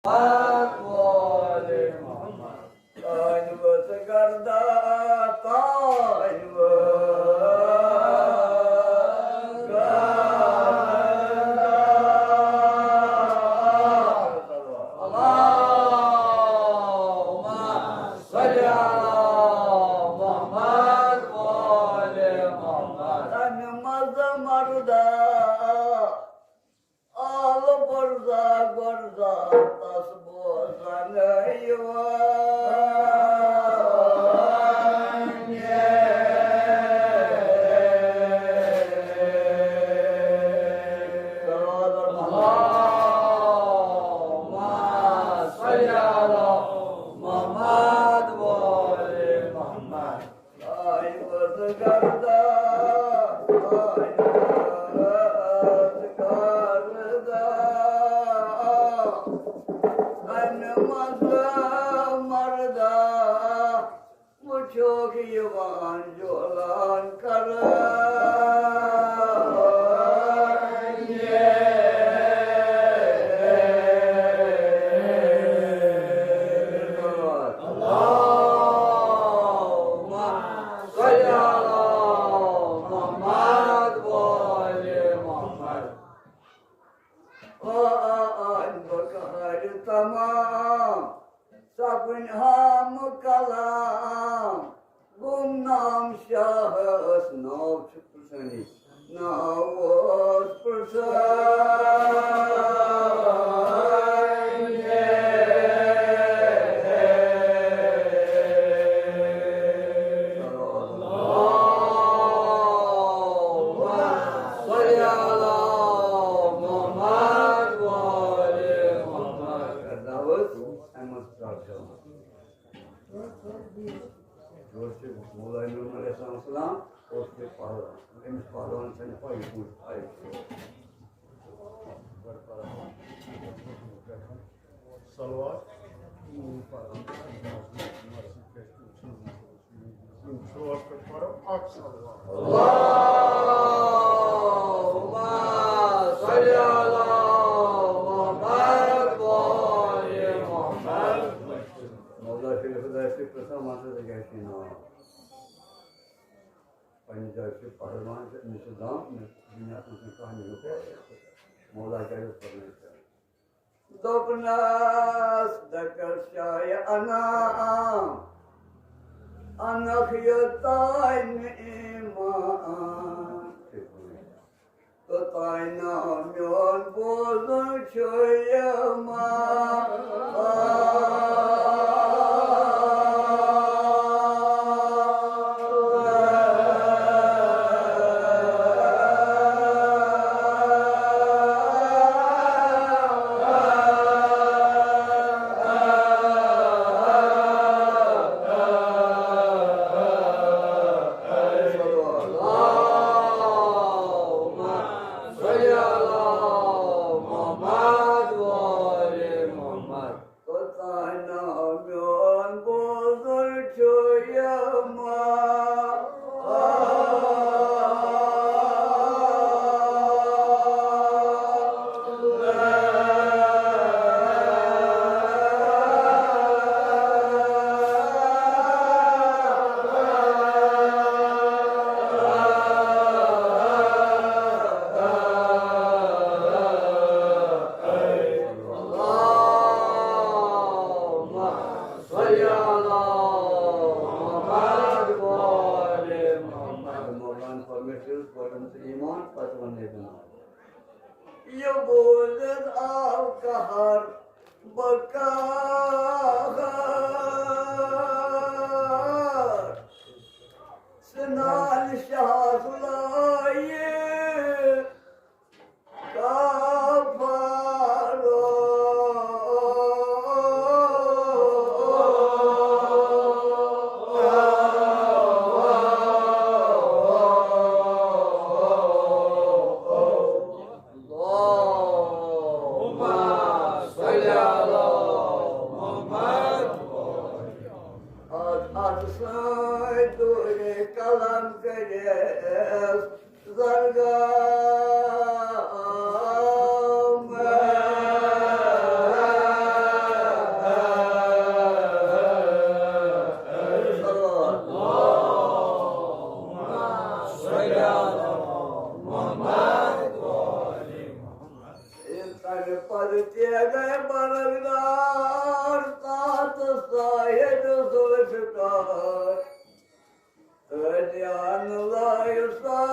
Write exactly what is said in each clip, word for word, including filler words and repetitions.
محمد وآل محمد. تانۍ ؤژھ گردہ، تانۍ ؤژھ گردہ. اللہم صل علی محمد وآل محمد. تمہِ منٛز مردہ آل برزا برزا تس بوزن یوان. اللہم صل علی محمد وآل محمد. آے وز گردہ، آے وز گردہ. امہِ منٛز مردہ وٕچھوکھ یِوان جولان کران. اللہم صل علی محمد وآل محمد. آ، آ، آ، بکار تمام سپن ہم کلام گمنام شاہس ناو چھُ پرژھٲنی، ناو اوس پرژھٲنی. اللہم صل علی محمد وآل محمد. یور چھِ مولا نور علیہ السلام، اوس یہِ پہلوان۔ أمِس پہلوانَس چھَنہٕ پَیی کُس آیہِ۔ صلوات۔ یِم شور پٲٹھۍ پَرو اَکھ صلوات۔ اللہم صل علی محمد وآل محمد۔ مولا شیخ خدا چھِ پرٛژھان، وَن سا، ژےٚ کیٛاہ چھُے ناو؟ پننہِ جایہِ چھُ پہلوان تہٕ أمِس چھُ دام، أمِس چھُ دُنیاہَس منٛز چھُنہٕ کانٛہہ نِمُت۔ مولا کیٛاہ چھُس فرمٲیِتھ کران؟ دوٚپنَس، دَکَس شایہِ اَنان، اَنَکھ یوٚتام نہٕ ایمان۔ توٚتام نہٕ میون بوزُن چھُ یِوان۔ اللہم صل علی محمد وآل محمد۔ توٚتام نہٕ میون بوزُن چھُ یِوان۔ اللہم صل علی محمد وآل محمد۔ مولانا فرمٲیِو، گۄڈٕ وَن ژٕ ایمان، پتہٕ وَن نبی ناو۔ یہِ بوٗزِتھ آو قہر بہٕ قہر۔ سنان شاہس لایہِ کفارو۔ اللہم صل علی محمد۔ از اتھ سۭتۍ دوٗرِ قلم کٔرِس زر پتہٕ تہِ گٔے برقدار تتھ ساحر ذوالفقار۔ تہٕ دیان لایہِ سا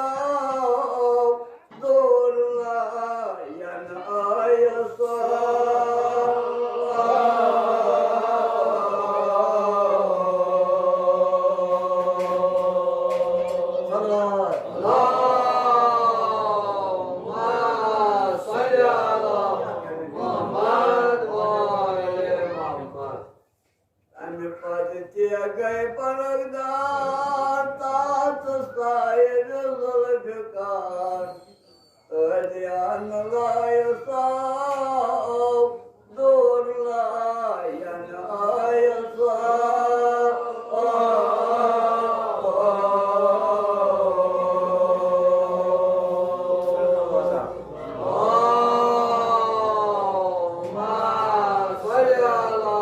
دوٗر لایَن آیہِ سا۔ صلوات۔ اللهم صل على محمد وآل محمد۔ اَمہِ پتہٕ تہِ گٔے برقدار تتھ ساحر ذوالفقار۔ ٲدیان لایہِ سا دوٗر لایَن آیہِ سا۔ اللهم صل على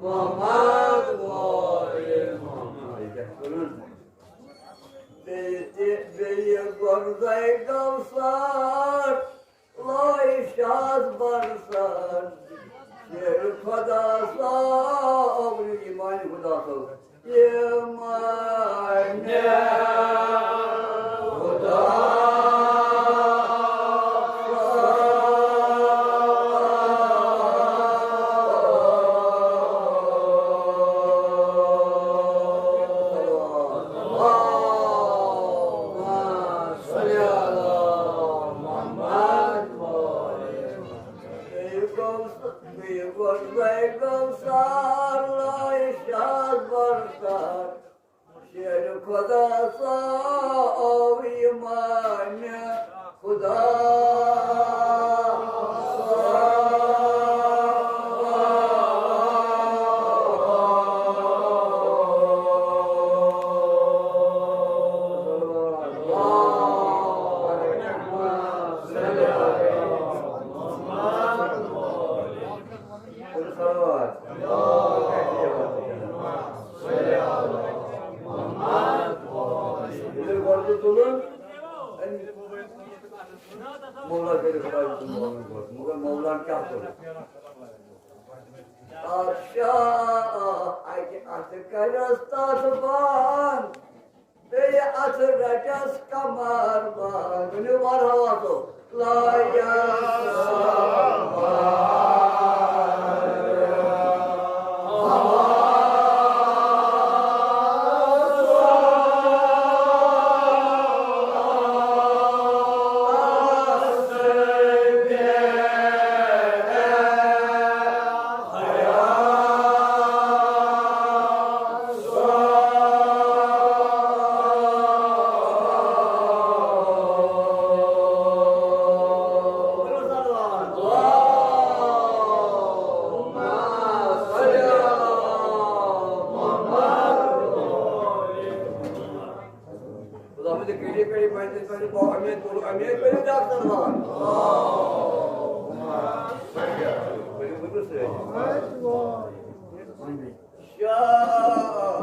محمد وآل محمد۔ بیٚیہِ تہِ، بیٚیہِ گۄڈَے گوٚو سار، لایہِ شاز برسر، شیر خدا سا، اوبرِ ایمان خدا سا۔ ایمان خدا۔ اللهم صل على محمد وآل محمد۔ بیٚیہِ گوٚو، بیٚیہِ گوٚو سار لایہِ شاز برسر۔ شیر خدا سا، او ایمان خدا سا۔ مولا کٔرِو خۄداے سُنٛد معاملہٕ گۄڈٕ۔ مگر مولا کیٛاہ کوٚر؟ بادشاہ اَکہِ اَتھٕ کَرٮ۪س تَتھ بنٛد، بیٚیہِ اَتھٕ رَٹٮ۪س کمر بنٛد۔ ؤنِو وارٕ ہاواتو۔ لا یسمع۔ خداوند کٔرِو، کٔرِو، پننہِ سانہِ با امید کوٚرُکھ، امید کٔرِو، ڈاکٹر صٲبان۔ ؤلِو، ؤلِو سٲری۔ شاہ،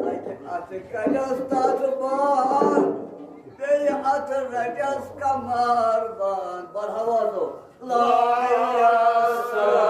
اَکہِ اَتھٕ کَرٮ۪س تَتھ بنٛد، بیٚیہِ اَتھٕ رَٹٮ۪س کمر بنٛد۔ بڑھاوا دو۔ لا یسمع۔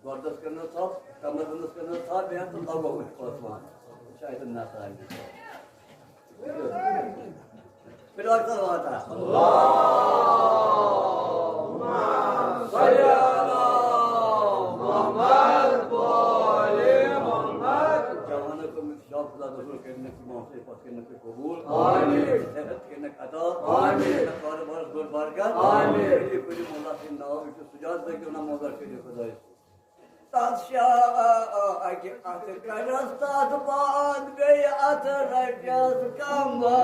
گۄڈَس کَرنَس ژھۄپ، کمرَس کَرنَس ژھۄپ، بیٚیہِ تہٕ لَگو أتھۍ پٲٹھۍ وَنُن۔ شاید نَتہٕ آیہِ۔ پھر وقت ہوتا۔ اللهم صل علی محمد و آل محمد۔ جوانوں کو میں شوق زیادہ ہو کرنے کی موت سے پاس کرنے کی قبول۔ آمین۔ صحت کے نہ قطع۔ آمین۔ کاروبار بڑھ بڑھ کر۔ آمین۔ یہ کوئی مولا کے نام، سجاد بھائی کے نام مولا کے لیے خدا ہے۔ تَس شاہ اَکہِ اَتھٕ کَرَس تَتھ بَنٛد، بیٚیہِ اَتھٕ رَٹٮ۪س کَمبَر۔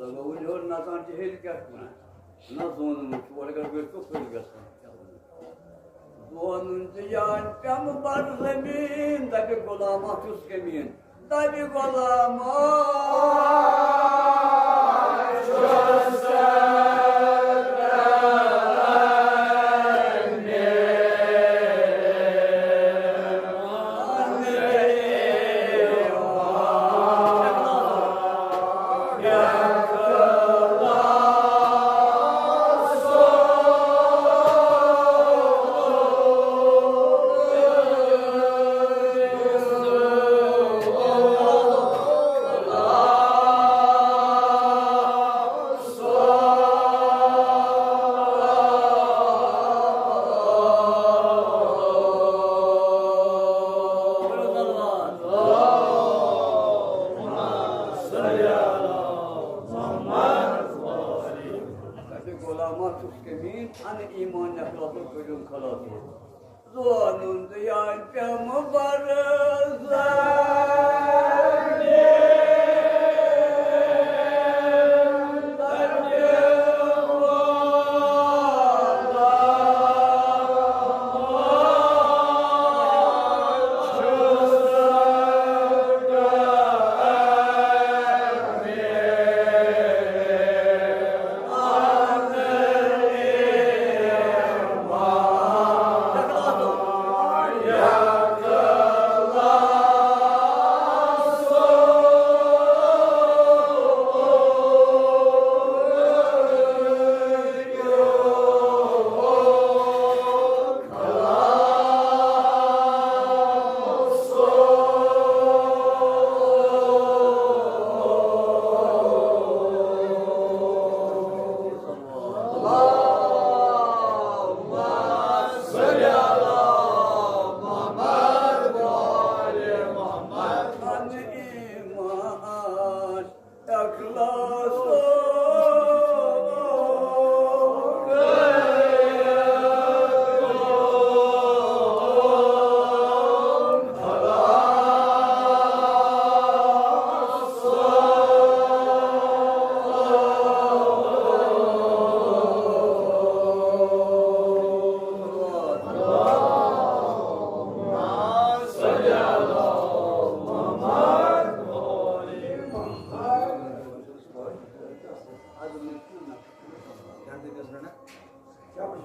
لگووُن ہیوٚر نژان چھِ ہیٚلہِ کیٛاہ چھُ وَنان؟ نہ زونُن چھُ، وۄنۍ اگر گٔژھِو کٔرِو گژھُن۔ زونُن تہٕ یان پیٚمہٕ بَر زٔمیٖن، دَپہِ غلام اَتھ چھُس کٔمیٖن۔ دَپہِ غلام اَتھ چھُس غلامہ چھُس کٔمیٖن، اَنہٕ ایمان اخلاصُک کٔرِو خلاص۔ زونُن تہٕ یان پیٚمہٕ بَر زَن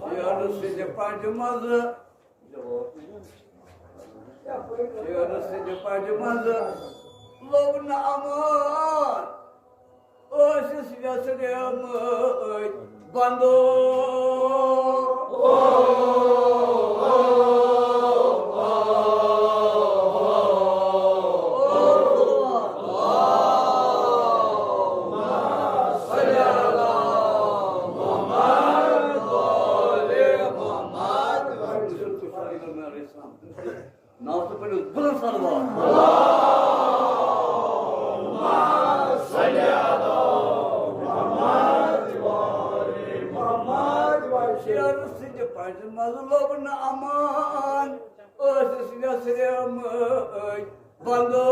شیرٕ سٕنٛدِ پنجہِ منٛزٕ، شیرٕ سٕنٛدِ پنجہِ منٛزٕ لوٚب نہٕ امان۔ ٲسِس ویسریمٕتۍ بندو۔ ناو تہٕ پٔرِو بُلند صلوات۔ منٛز لوٚب نہٕ امان، ٲسِس وٮ۪سریمٕتۍ بنٛدو۔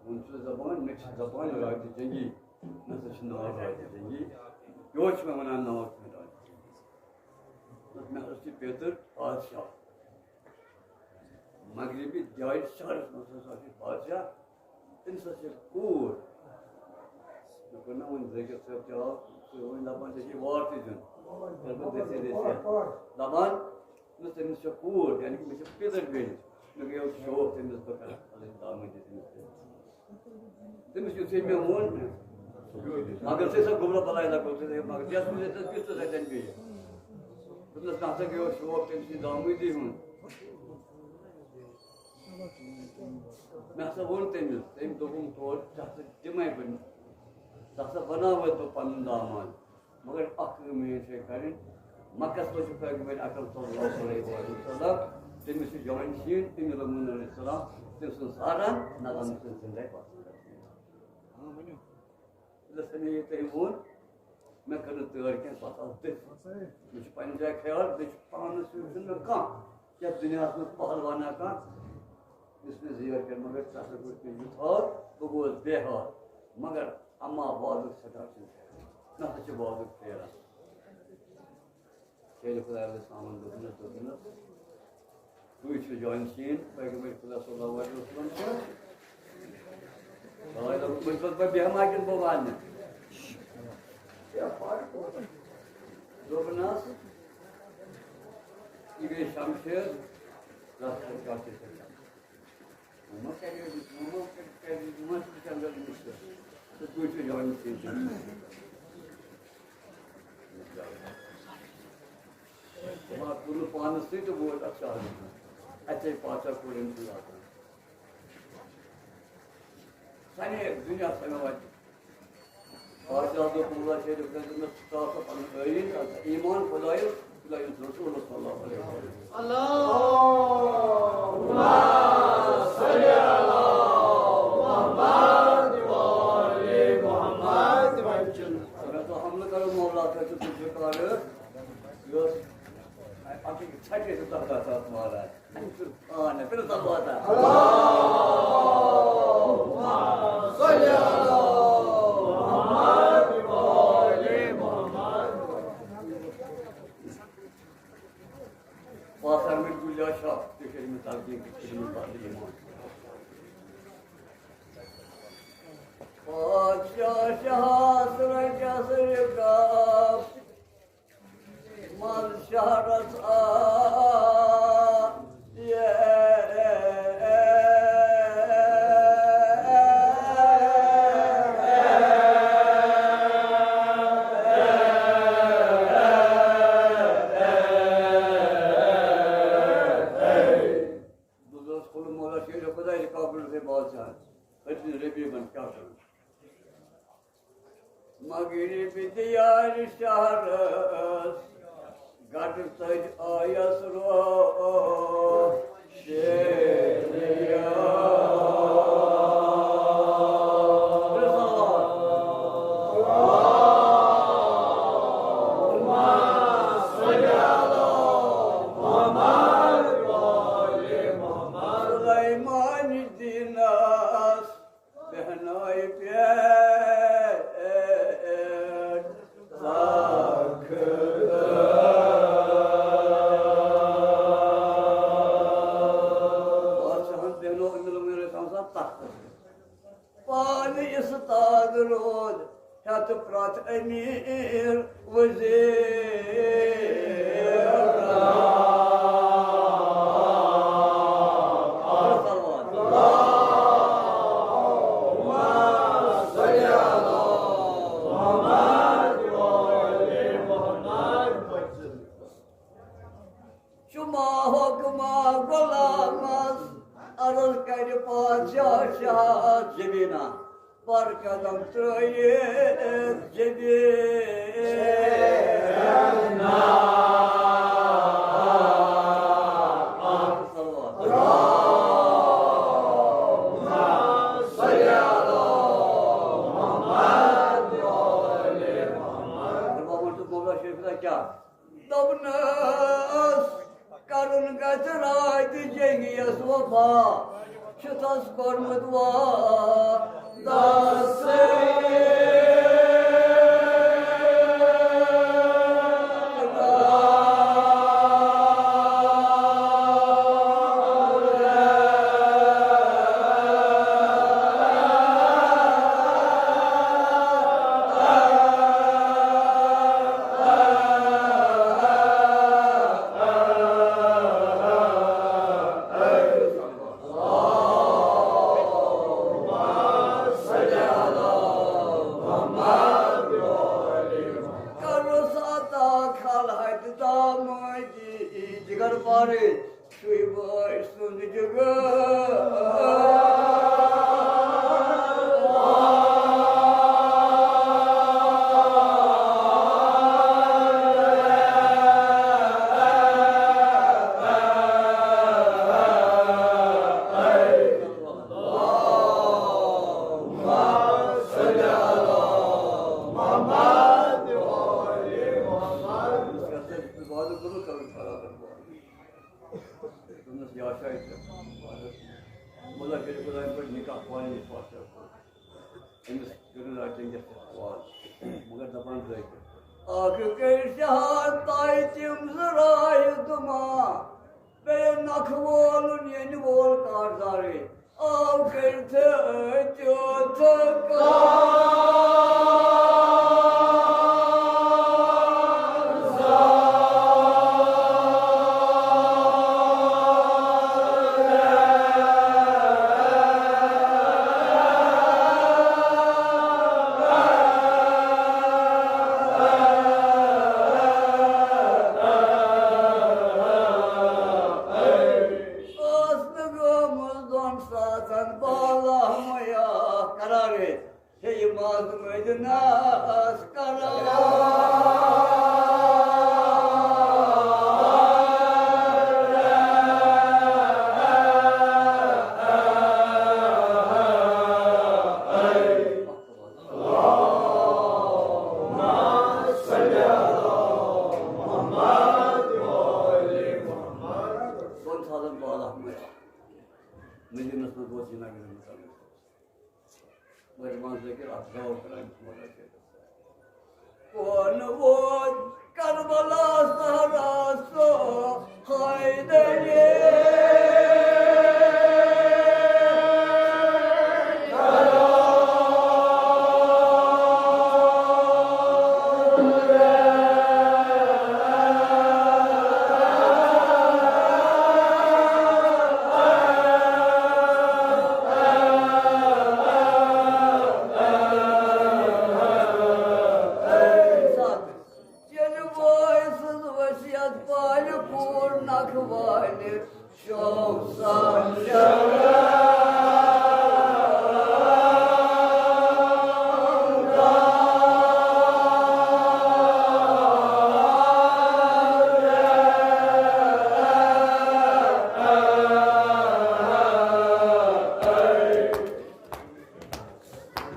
وۄنۍ چھُ زبان، مےٚ چھِ زبان راجہِ جنگی، مےٚ ہسا چھُ ناو راجہِ جنگی، یورٕ چھِ مےٚ وَنان ناو چھُ مےٚ راجہِ جنگی۔ مےٚ حظ چھِ پیٚتٕر بادشاہ، مغربی جایہِ شہرَس منٛز ہسا چھِ بادشاہ، تٔمِس ہسا چھِ کوٗر۔ مےٚ کوٚر نہ وۄنۍ ذٲکِر صٲب تہِ آو، سُہ وۄنۍ دَپان ژےٚ چھے وار تہِ دیُن۔ ییٚلہِ بہٕ دٔسِتھ دٔسِتھ دَپان، نہ تٔمِس چھےٚ کوٗر، یعنی کہِ مےٚ چھِ پیٚتٕر بیٚنہِ۔ مےٚ گٔیو شوق تٔمِس، بہٕ کَرٕ پَنٕنۍ دامٲدی تٔمِس سۭتۍ۔ تٔمِس یُتھُے مےٚ ووٚن، مگر ژےٚ سا گوٚبرا بَلاے لَگٲو ژےٚ، مگر یَتھ منٛز ییٚتہِ کِژھ ژٕ سَتٮ۪ن بیٚیہِ۔ دوٚپنَس، مےٚ ہسا گٔیو شوق تٔمۍ سٕنٛدِ دامٲدی ہُنٛد۔ مےٚ ہسا ووٚن تٔمِس، تٔمۍ دوٚپُن تورٕ، ژےٚ ہسا دِمَے بہٕ، ژٕ ہسا بَناوَے بہٕ پَنُن داماد۔ مگر اَکھ کٲم میٛٲنۍ چھےٚ کَرٕنۍ، مَکَس منٛز چھُ پیغمبر اکرم صلی اللہ علیہ وسلم، تٔمِس چھُ جوان شیٖن، تٔمِس لوٚگ نبی علیہ السلام، تٔمۍ سُنٛد ساران، نہ زَن تٔمۍ سُنٛد زِندَے پَتہٕ۔ ییٚلہِ ہسا مےٚ یہِ تٔمۍ ووٚن، مےٚ کٔر نہٕ تٲر کینٛہہ، بہٕ ہسا آس دٔسۍ۔ مےٚ چھُ پننہِ جایہِ خیال، بیٚیہِ چھُ پانس سۭتۍ چھُنہٕ مےٚ کانٛہہ یتھ دُنیاہس منٛز پہلوانا کانٛہہ، یُس مےٚ زیر کرِ، مگر ژےٚ ہسا کوٚرُتھ مےٚ یُتھ حال، بہٕ گوس بے حال۔ مگر اما بعدُک سٮ۪ٹھاہ چھُنہٕ خیال، مےٚ ہسا چھُ بعدُک پھیران۔ شیرِ خدایہِ علیہ السلامن دوٚپنَس، دوٚپنَس، تُہۍ چھِو جانشیٖن، پیغمبر خدا صلی اللہ علیہ وسلم چھُ۔ تَوَے دوٚپُن، بہٕ چھُس پَتہٕ بیٚہما کِنہٕ بہٕ وَنہٕ؟ دوٚپنَس، یہِ گٔے شمشیر، رَژھ کھنٛڈ کَتھ چھِ ژےٚ کران؟ وۄنۍ ما کرِ، وۄنۍ ما کرِ، وۄنۍ ما چھُ وٕچھان گۄڈٕ أمِس تہٕ تُہۍ چھِو یِوان یِتھ کٔنۍ۔ ما کوٚر نہٕ پانَس سۭتۍ تہٕ ووت اَتھ شہرَس منٛز۔ اَتہِ پادشاہ کوٚر أمۍ سُنٛد آسان۔ سَنے دُنیا سَمیو اَتہِ۔ پادشاہ دوٚپ، مولا شیخ ابراہیم دوٚپنَس، ژٕ ترٛاو سا پَنُن ٲییٖن، ژٕ ترٛاو سا ایمان خۄدایَس، خۄدایَس رسوٗلَس صلی اللہ علیہ وسلم۔ اللہم صل علی محمد و آل محمد وسلم۔ اگر ژٕ حملہٕ کَرو مولا پٮ۪ٹھ، ژٕ چھُکھ کارٕ، یۄس اَتھ ژھَٹہِ چھِ تَتھ تَتھ ماران۔ آ، نہ، پھر تو ہوتا۔ پاسر میں گلیا شاہ، تیشر میں تاکہ کچھ میں بات نہیں مان۔ پادشاہ شاہ سر کیا سر کا مال شہرس آ، یہ۔ بہٕ گوس کھُلہٕ مولا شیرِ خۄداے کابل سے بادشاہ، أتھۍ ربیبن کیٛاہ کرُن؟ مغرب دیار شہرس گٹہٕ تٔج آیس روشنیا۔ سلیمان دینس بیہنٲے پٮ۪ٹھ تخت۔ بادشاہن بیہنوو أمِس لوٚگ نہٕ رَٹان سا تخت۔ پانہٕ استاد روٗد ہٮ۪تھ پرٛٮ۪تھ أمیٖر وزیٖر۔ شما حکما غلامس عرض کرِ پادشاہ شاہ زمینہ۔ بر قدم ترٲیِتھ جدی۔ کیٛاہ؟ دوٚپنَس، کرُن گژھِ راتہِ جنگی یَس وفا، چھُتھس کوٚرمُت وعدٕ۔ کرُس عطا خلعت دامٲدی جگر پارے، شُے بٲے سُنٛد جگر۔ دوٚپنَس، یا شاید ژےٚ مطلب کٔرِو خۄدایَن پٮ۪ٹھ نِکاح پانہٕ ؤنۍ پَتھ ژےٚ کوٚر۔ أمِس کٔرِو راتھ جنگی یَس سۭتۍ وعدٕ۔ مگر دَپان درٛٲے کیٛاہ؟ اَکھ کٔرۍ شہادتَے تِم زٕ راہہِ دُما، بیٚیہِ نَکھٕ وولُن ییٚنہِ وول کاردارٕے۔ آو کٔرِتھ تیُتھ کار۔ ٲس نہٕ گٔمٕژ دۄن ساسَن بالا میا قرارے۔ ہے، یہِ منٛز مٔنٛزۍ ناس کران۔ دۄن ساسَن بالا میا۔ مدینس منٛز ووت یہِ نبی محمد صلی اللہ علیہ وسلم۔ مگر مان ژٕ کہِ اَتھ غور کَران مگر کیٛاہ گژھِ۔ کون ووت کربلا صحرا سُہ حیدری۔ ییٚلہِ بٲے سٕنٛز وصیت پالہِ کوٗر نکھٕ والہِ، شوق سان شرم۔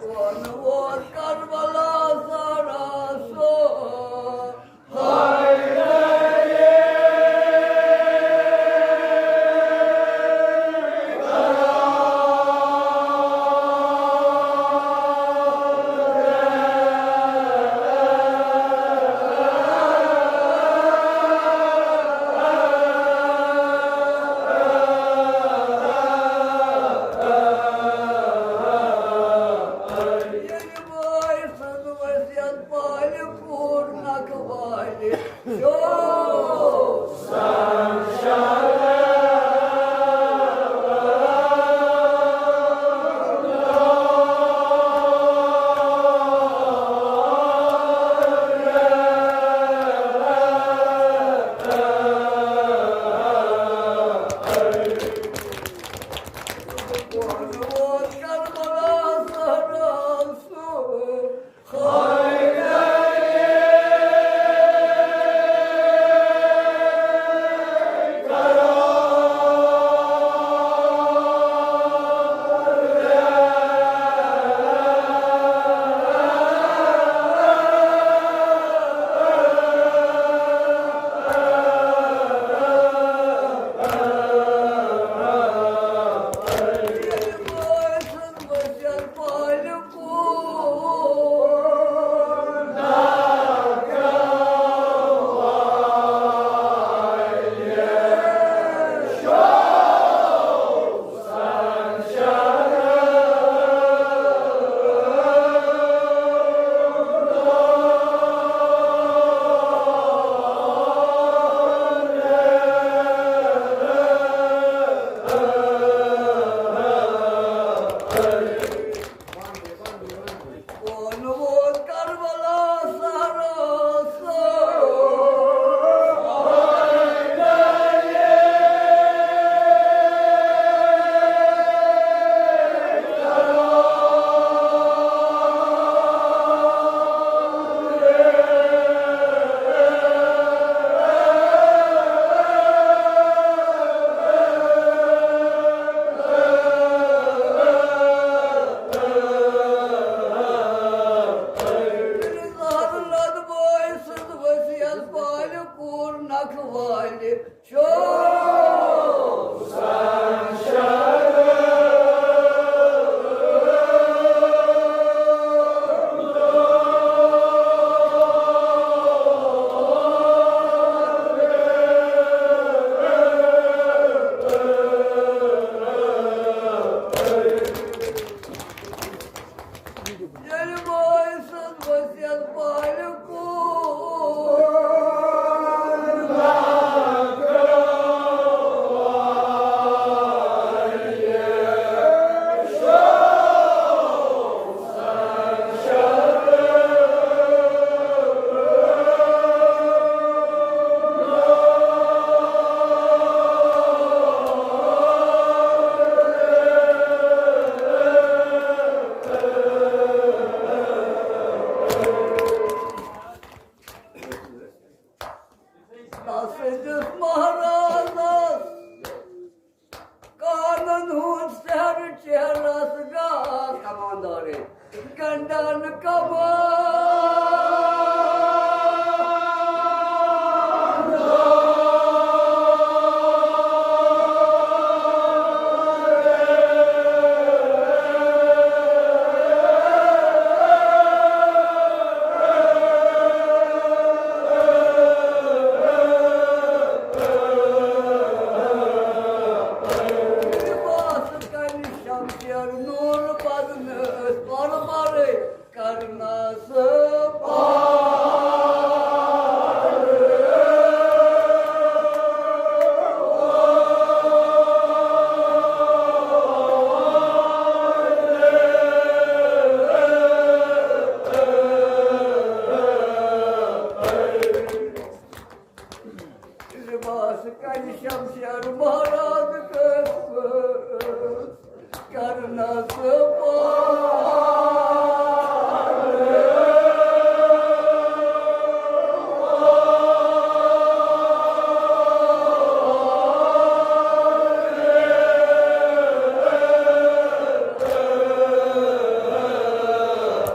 کون ووت کربلا سرا سُہ حیدری۔ ییٚلہِ بٲے سٕنٛز وصیت پالہِ کوٗر نکھٕ والہِ، شوق سان شرم۔ ییٚلہِ وٲے سٕنٛز وصیت پالہِ کوٗر۔ سٕنٛدِس مہرازس کانن ہُنٛد سیرٕ چیرس گاس کماندارے گنڈان کمان۔ لباس کنہِ شمشیر نور بدنس پر پر کرنس پار۔ لباس کنہِ شمشیر مہراز قسمت کرنس پار۔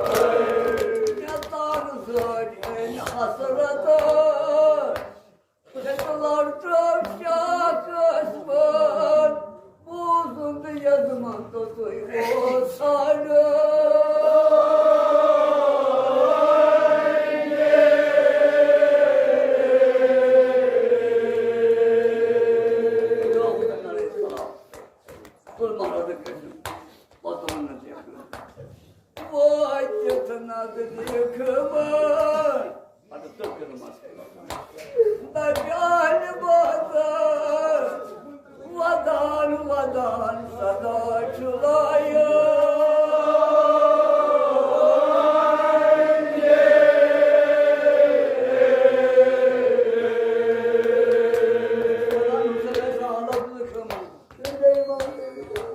مےٚ تان زٲج أمۍ حسرت۔ لڑ ترٛٲو شاہ قٲسمَن، بوٗزُم تہٕ یزمَن تہٕ تُہۍ اوس ژھانٛڈان۔ وٲتِتھ نظرِ خٲر۔ پتہٕ تٔکٕر منٛز۔ دَپہِ اہلِ بازر، ودان، ودان، صدا چھُ لایان۔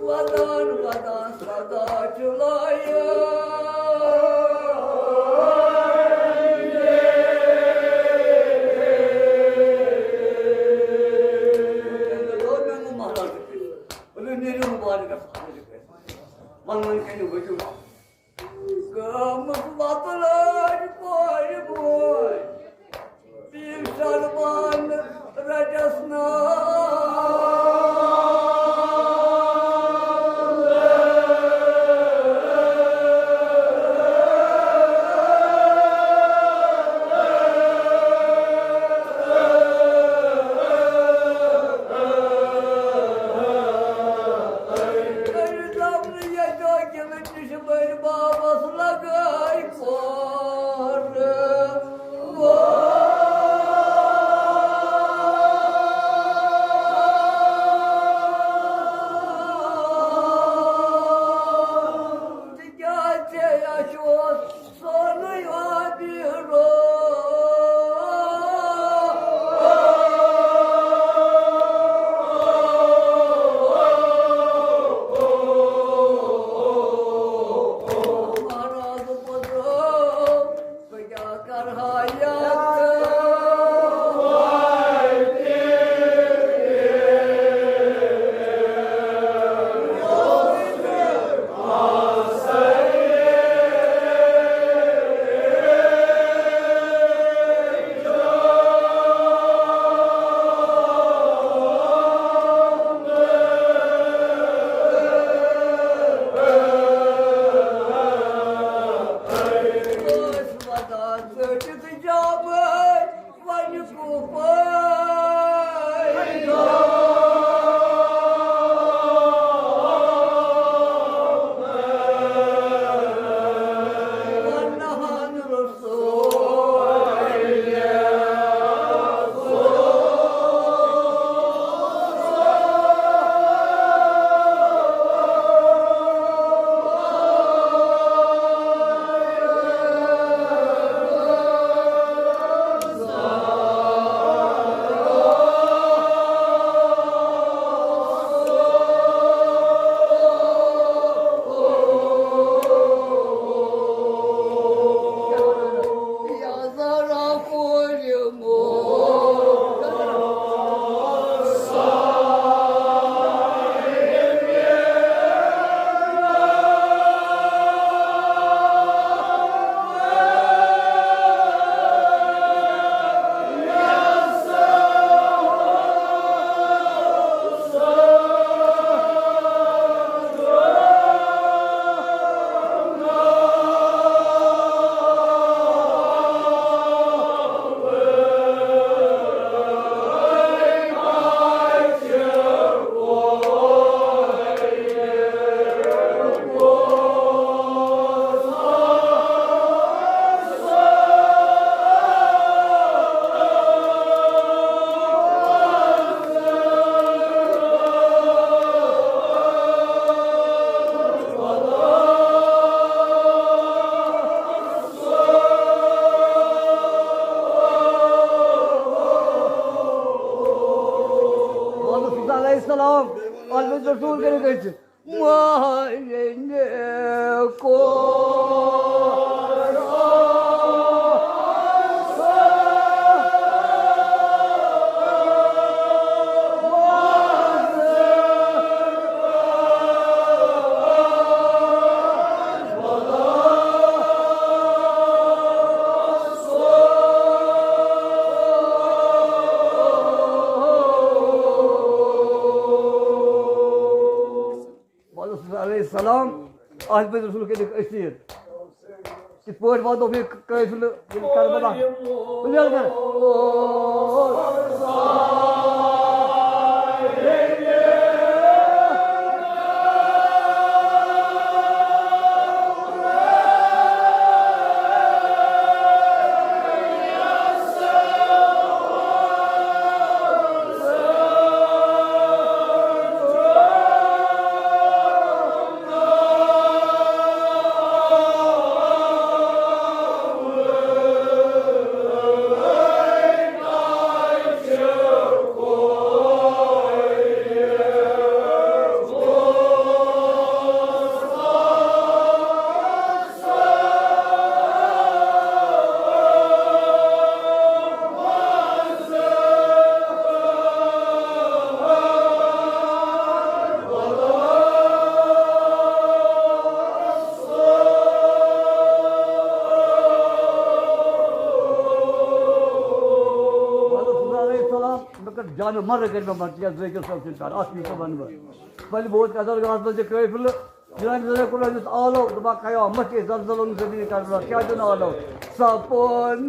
ودان، ودان، صدا چھُ لایان۔ مےٚ دوٚپ، مےٚ گوٚو مہراز تہِ۔ دوٚپُن، نیٖرِو مُبارک گژھو۔ وۄنۍ، وۄنۍ کٔرِو وجوٗد۔ گٲمٕژ وۄتہٕ لٲج کورِ بوے۔ پیٖر شربان رَٹٮ۪س ناو۔ کٔرِتھ لَبنہٕ ییٚتہِ کِنہٕ تہِ چھِ بٔلۍ بابَس لَگٲے پورٕ۔ تِکیٛازِ اَسہِ اوس سونُے آبی روز۔ مہراز پوٚتُر، بہٕ کیٛاہ کرٕ ہا یتھ؟ ژٔٹِتھ جابر وۄنۍ کُپٲرۍ وَنہٕ ہن رسول۔ محمد صلی اللہ علیہ السلام، آل بیت رسول کٔرِتھ أسۍ۔ مارنے کو محمد صلی اللہ علیہ السلام، اہل بیت رسول کٔرِکھ أسیٖر۔ کِتھ پٲٹھۍ واتو بیٚیہِ قٲفلہٕ ییٚلہِ کربلا؟ تُلِو حظ گرٕ۔ علیہ السلام، مےٚ کٔر جانہٕ مرٕ کٔرۍ مےٚ منٛد، تِکیٛازِ زٲکِر صٲب چھُنہٕ کَران، اَتھ چھُ یوٗتاہ وَنہٕ بہٕ۔ وۄنۍ ووت قدر گاہَس منٛز یہِ قٲفلہٕ، جناب زرعہ قرآن یُس آلو، دَپان قیامت کے زلزلوں زمین کربلا، کیٛاہ دیُن آلو؟ سپُن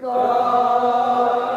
کایام۔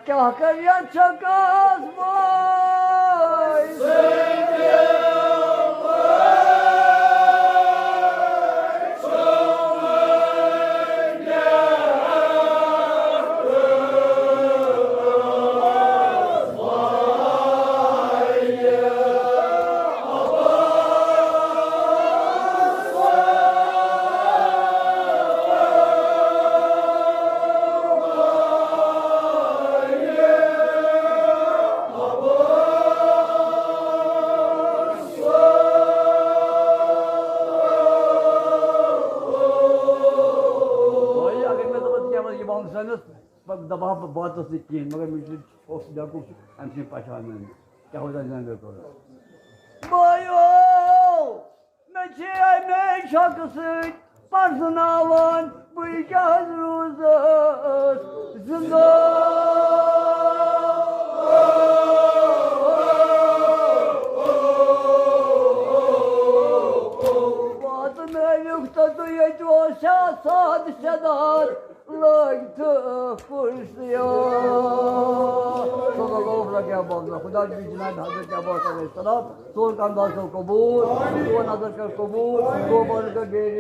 کیٛاہ کَرِ یَتھ چھَکَس بٲے؟ وۄنۍ اگر مےٚ دوٚپُس کینٛہہ وَنہٕ یہِ وَنہٕ سٲنِس، پَتہٕ دَپہٕ ہا بہٕ باتَس نہٕ کِہیٖنۍ، مگر مےٚ چھُ اوس بیوقوٗف اَمہِ سۭتۍ پَشان میٛٲنِس۔ کیٛاہ اوس اَتھ زَنٛگَے کوٚرمُت؟ بایو! مےٚ چھِ اَمے شۄکہٕ سۭتۍ پرزٕناوان، بہٕ کیٛاہ حظ روٗزٕس زِنٛدٕ۔ واتنٲوِکھ تہٕ تُہۍ ییٚتہِ اوس شاہ ساد شداد۔ لٲگۍ تہٕ کُرسِیو۔ صلی اللہ علیہ وسلم۔ خدا نبی جناب حضرت عباس علیہ السلام، سون کامدار سُنٛد قبوٗل، سون نظر کر قبوٗل، سون بارگاہ گیری۔